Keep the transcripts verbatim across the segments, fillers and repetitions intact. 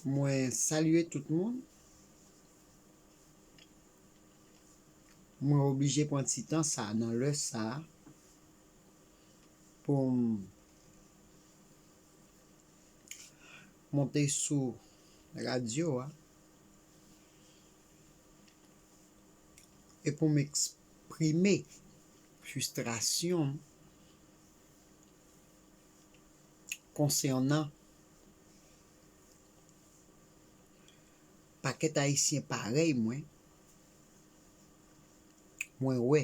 Mwen salye tout moun. Mwen oblije pran ti tan sa nan lè sa pou m monte sou radyo a e pou m eksprime fristrasyon m konsènan pakèt Ayisyen parèy mwen, mwen wè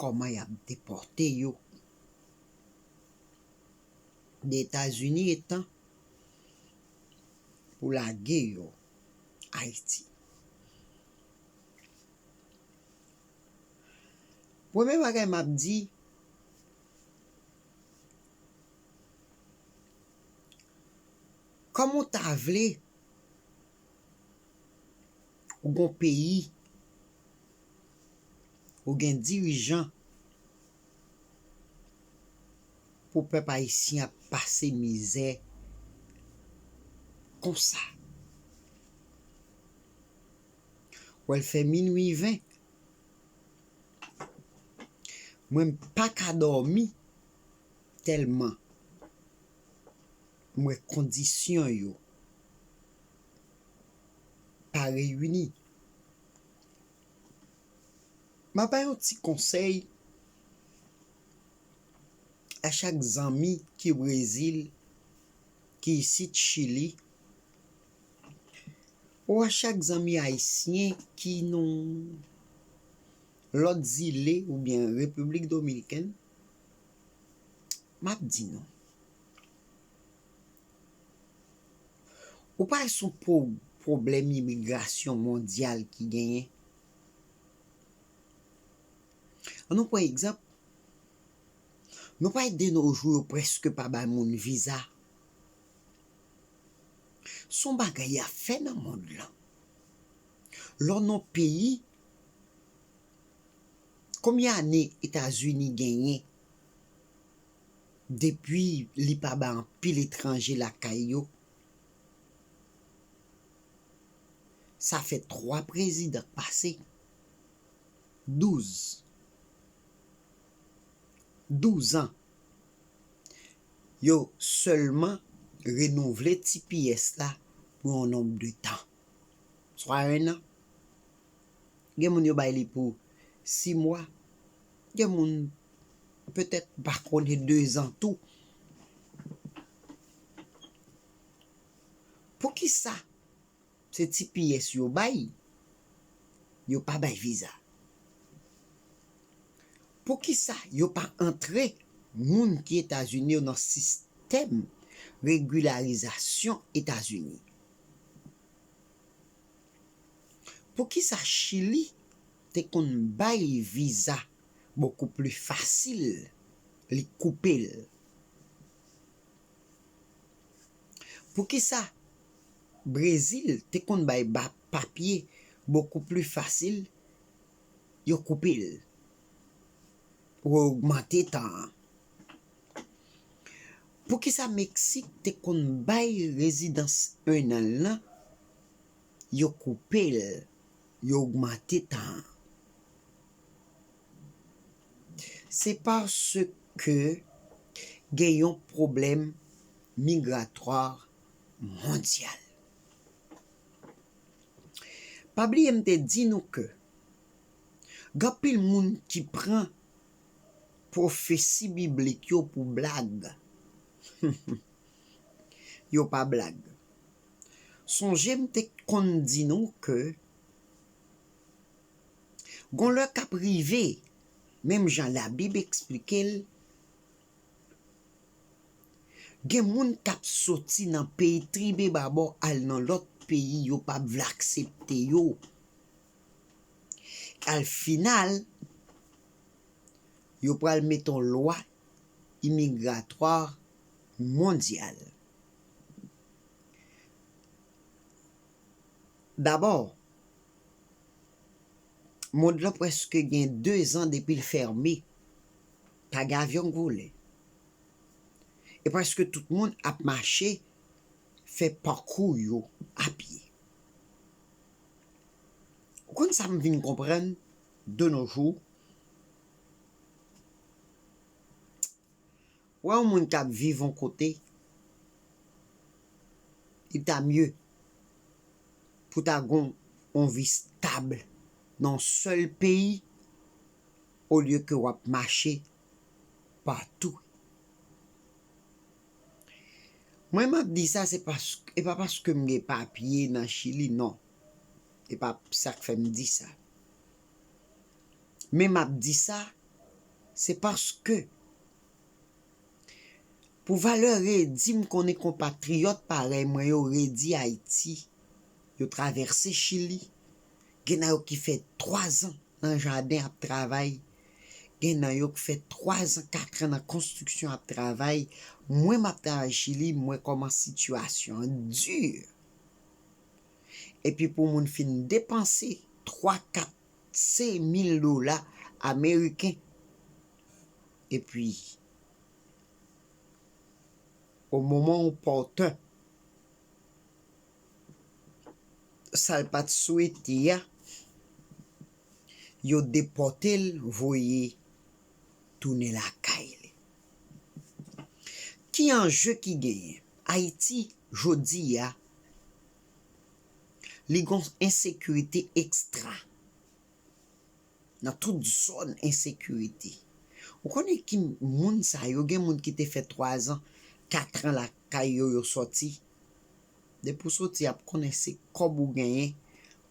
kòman y ap depòte yo de Etazini etan pou lage yo Ayiti. Premye bagay m ap di, kòman w ta vle ou gon peyi, ou gen dirijan pou pèp ayisyen ap pase mizè konsa. Wè l fè minwi ven. Mwen m pa ka dòmi tèlman m wè kondisyon yo pa reyini. M ap bay yon ti konsèy a chak zanmi ki Brezil, ki isit Chili, ou a chak zanmi ayisyen ki nan lòt zile oubyen Repiblik Dominikèn, m ap di nou, ou pa wè se yon pwo-, pwoblèm imigrasyon mondyal ki genyen? Ann nou pran egzanp, nou pa wè de nos jours yo prèske pa bay moun viza. Se yon bagay y ap fè nan mond lan. Lè w nan yon peyi, konbyen ane Etazini genyen depi li pa bay anpil etranje lakay yo? Sa fè twa prezidan k pase. Douz. Douz an. Yo sèlman renouvle T P S la pou yon nonb de tan. Swa en an. Gen moun yo bay li pou sis mwa. Gen moun petèt pa konnen de zan tou. Poukisa se T P S yo bay, yo pa bay viza? Poukisa yo pa antre moun ki Etazini yo nan sistèm regilarizasyon Etazini? Poukisa Chili te konn bay viza bokou pli fasil, li koupe l? Poukisa Brezil te konn bay ba-, papye bokou pli fasil, yo koupe l, yo ogmante tan an? Poukisa Meksik te konn bay rezidans en an lan, yo koupe l, yo ogmante tan an? Se paske gen yon pwoblèm migratwa mondyal. Pa bliye m te di nou ke gen anpil moun ki pran pwofesi biblik yo pou blag. Yo pa blag. Sonje m te konn di nou ke gon lè k ap rive, menm jan Labib eksplike l, gen moun k ap soti nan peyi tribebabò al nan lòt peyi yo p ap vle aksepte yo. Al final, yo pral mete yon lwa imigratwa mondyal. Dabò, mond lan prèske gen de zan depi l fèmen. Pa gen avyon k vole. E prèske tout moun ap mache fè pakou yo a pye. Ou konn sa m vin konprann de nos jours? Wè yon moun k ap viv yon kote, li ta mye pou ta gon yon vi stab nan yon sèl peyi, olye ke w ap mache patou. Mwen, m ap di sa, se paske, e pa paske m gen papye nan Chili, non. E pa sa k fè m di sa. Men m ap di sa, se paske pou valè redi m konnen konpatriyòt parèy mwen yo redi Ayiti, yo travèse Chili, gen nan yo ki fè twazan nan jaden ap travay, gen nan yo ki fè twazan, katran nan konstriksyon ap travay. Mwen, m ap travay Chili, m wè kòman sitiyasyon an di. Epi pou moun fin depanse twa, kat, senk mil dola ameriken. Epi, o moman opòten, sa l pa t swete a, yo depòte l, voye tounen lakay li. Ki anje ki genyen? Ayiti, jodi a, li gon ensekirite ekstra. Nan tout zòn ensekirite. Ou konnen ki moun sa yo, gen moun ki te fè twazan, katran lakay yo, yo sòti. Depi w sòti, y ap konnen se kòb ou genyen,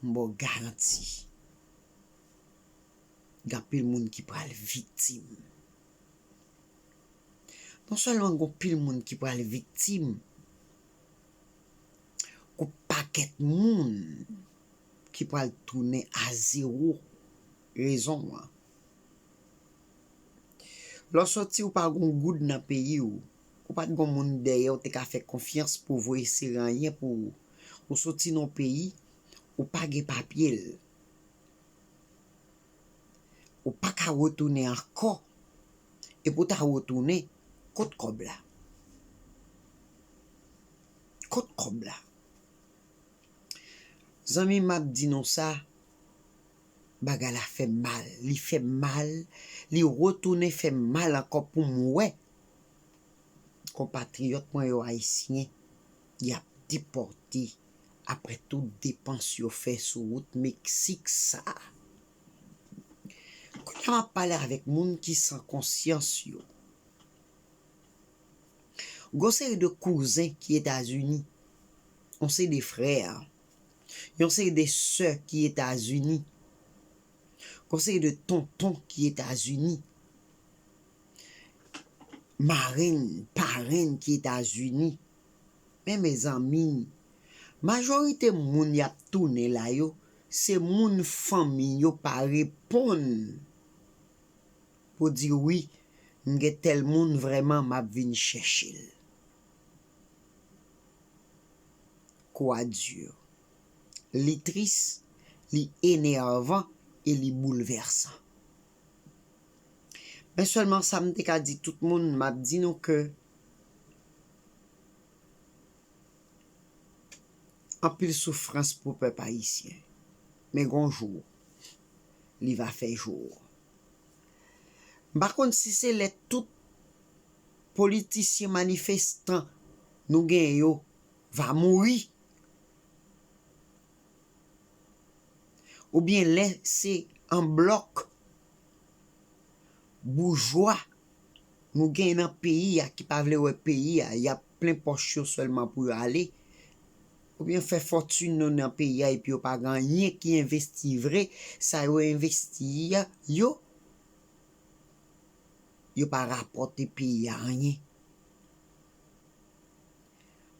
m ba w garanti. Gen anpil moun ki pral viktim. Non sèlman gen anpil moun ki pral viktim, gon pakèt moun ki pral tounen a zewo rezon an. Lè w sòti, ou pa gon goud nan peyi w, ou pa t gon moun dèyè w te ka fè konfyans pou voye sere anyen pou ou. Ou sòti nan yon peyi, ou pa gen papye l. Ou pa ka retounen ankò. Epi w ta retounen, kot kòb la? Kot kòb la? Zanmi, m ap di nou sa, bagay la fè m mal. Li fè m mal. Li retounen fè m mal ankò pou m wè konpatriyòt mwen yo ayisyen, y ap depòte apre tout depans yo fè sou wout Meksik sa a. Kounye a m ap pale avèk moun ki san konsyans yo. Gon seri de kouzen ki Etazini, yon seri de frè, yon seri de sè ki Etazini, gon seri de tonton ki Etazini, marenn, parenn ki Etazini. Men mezanmi, majorite moun y ap tounen la yo, se moun fanmi yo pa reponn pou di, wi, m gen tèl moun, vrèman, m ap vin chèche l. Kou a di. Li tris, li enèvan e li boulvèsan. Men sèlman sa m te ka di tout moun, m ap di nou ke anpil soufrans pou pèp ayisyen. Men gon jou, li va fè jou. M pa konn si se lè tout politisyen manifestan nou gen yo va mouri, oubyen lè se an blòk boujwa nou gen nan peyi a ki pa vle wè peyi a, y ap plen pòch yo sèlman pou yo ale, oubyen fè fòtin yo nan peyi a epi yo pa gen anyen ki envesti vre, sa yo envesti a, yo, yo pa rapòte peyi a anyen.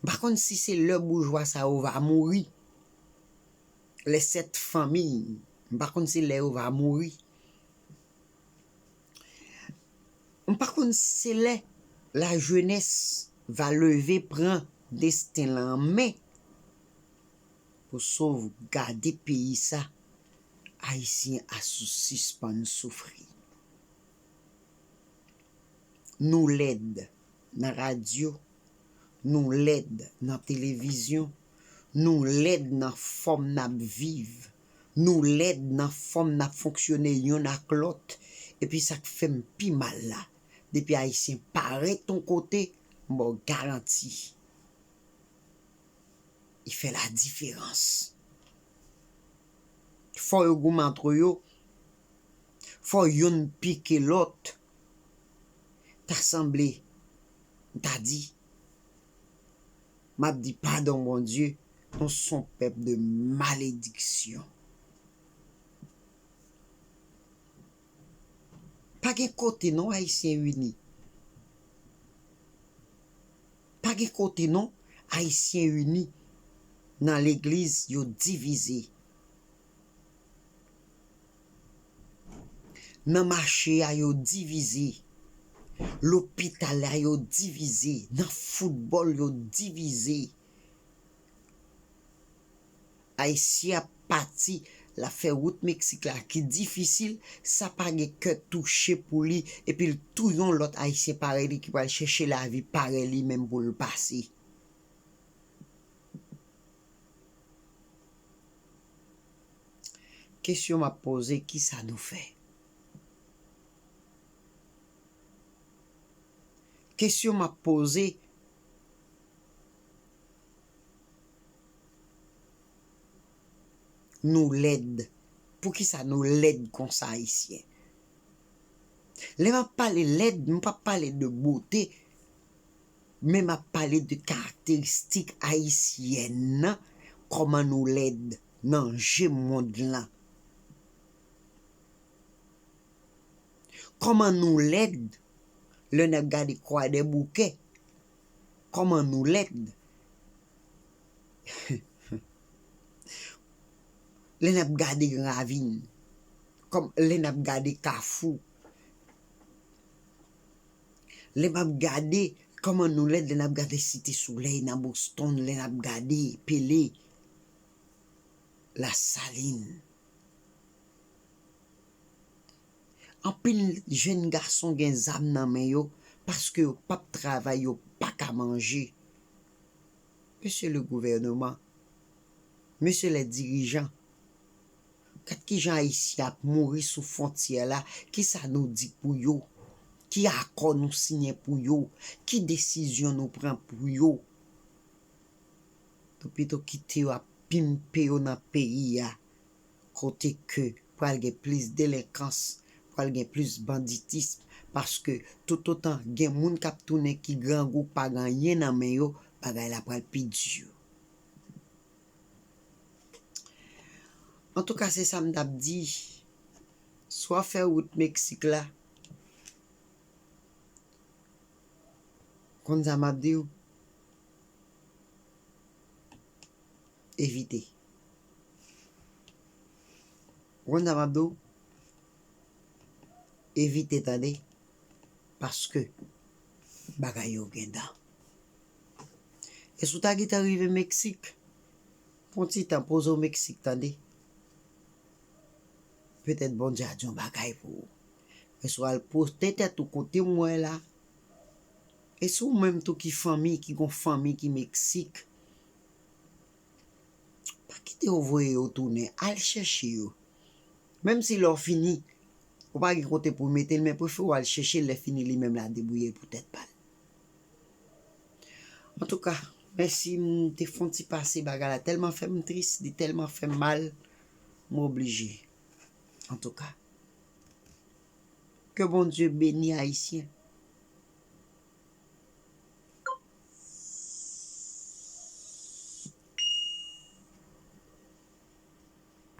M pa konn si se lè boujwa sa yo va mouri. Les sept familles, m pa konn se lè yo va mouri. M pa konn si se lè lajenès va leve pran desten lan an men pou sovgade peyi sa, Ayisyen a sou sispann soufri. Nou lèd, nan radyo, nou lèd nan televizyon, nou lèd nan fòm n ap viv, nou lèd nan fòm n ap fonksyone yonn ak lòt. Epi sa k fè m pi mal la, depi Ayisyen parèt yon kote, m ba w garanti, li fè ladiferans. Fò yo goumen antre yo, fò yonn pike lòt. Ta sanble, m ta di, m ap di padon Bondye, nou se yon pèp de malediksyon. Pa gen kote non Ayisyen ini. Pa gen kote non Ayisyen ini nan legliz, yo divize. Nan mache a, yo divize. Lopital la, yo divize. Nan foutbòl, yo divize. Ayisyen ap pati, l ap fè wout Meksik la ki difisil, sa pa gen kè touche pou li, epi l touye yon lòt Ayisyen parèy li ki pral chèche lavi parèy li menm pou l pase. Kesyon m ap poze, kisa nou fè? Kesyon m ap poze, nou lèd. Poukisa nou lèd konsa, Ayisyen? Lè m ap pale lèd, m p ap pale de bote, men m ap pale de karakteristik ayisyèn nan, kòman nou lèd nan je mond lan. Kòman nou lèd lè n ap gade Kwadèboukè? Kòman nou lèd lè n ap gade Gran Ravin? Kòm, lè n ap gade Kafou? Lè m ap gade, kòman nou lèd lè n ap gade Site Solèy nan Boston, lè n ap gade Pele, Lasalin. Anpil jèn gason gen zam nan men yo paske yo p ap travay, yo pa ka manje. Mesye le gouvèneman, mesye lè dirijan, gad kijan Ayisyen ap mouri sou fwontyè la, kisa nou di pou yo? Ki akò nou siyen pou yo? Ki desizyon nou pran pou yo? Nou pito kite yo ap pimpe yo nan peyi a, kote ke pral gen plis delenkans, pral gen plis banditism, paske toutotan gen moun k ap tounen ki grangou, k pa gen anyen nan men yo, bagay la pral pi di. Antouka, se sa m t ap di. Si w ap fè wout Meksik la, konn sa m ap di w? Evite. Ou konn sa m ap di w? Evite, tande. Paske bagay yo gen dan. E si w ta gentan rive Meksik, pran ti tan, poze w Meksik, tande. Petèt Bondye a di yon bagay pou ou. Men si w al pote tèt ou kote m wè la, e si w menm tou ki fanmi, ki gon fanmi ki Meksik, pa kite yo voye yo tounen, al chèche yo. Menm si lè w fini, ou pa gen kote pou w mete l, men prefere w al chèche l, lè fini li menm l a debouye l pou tèt pa l. Antouka, mèsi, m te fè yon ti pase, bagay la tèlman fè m tris, li tèlman fè m mal, m oblije. Antouka, ke Bondye beni Ayisyen.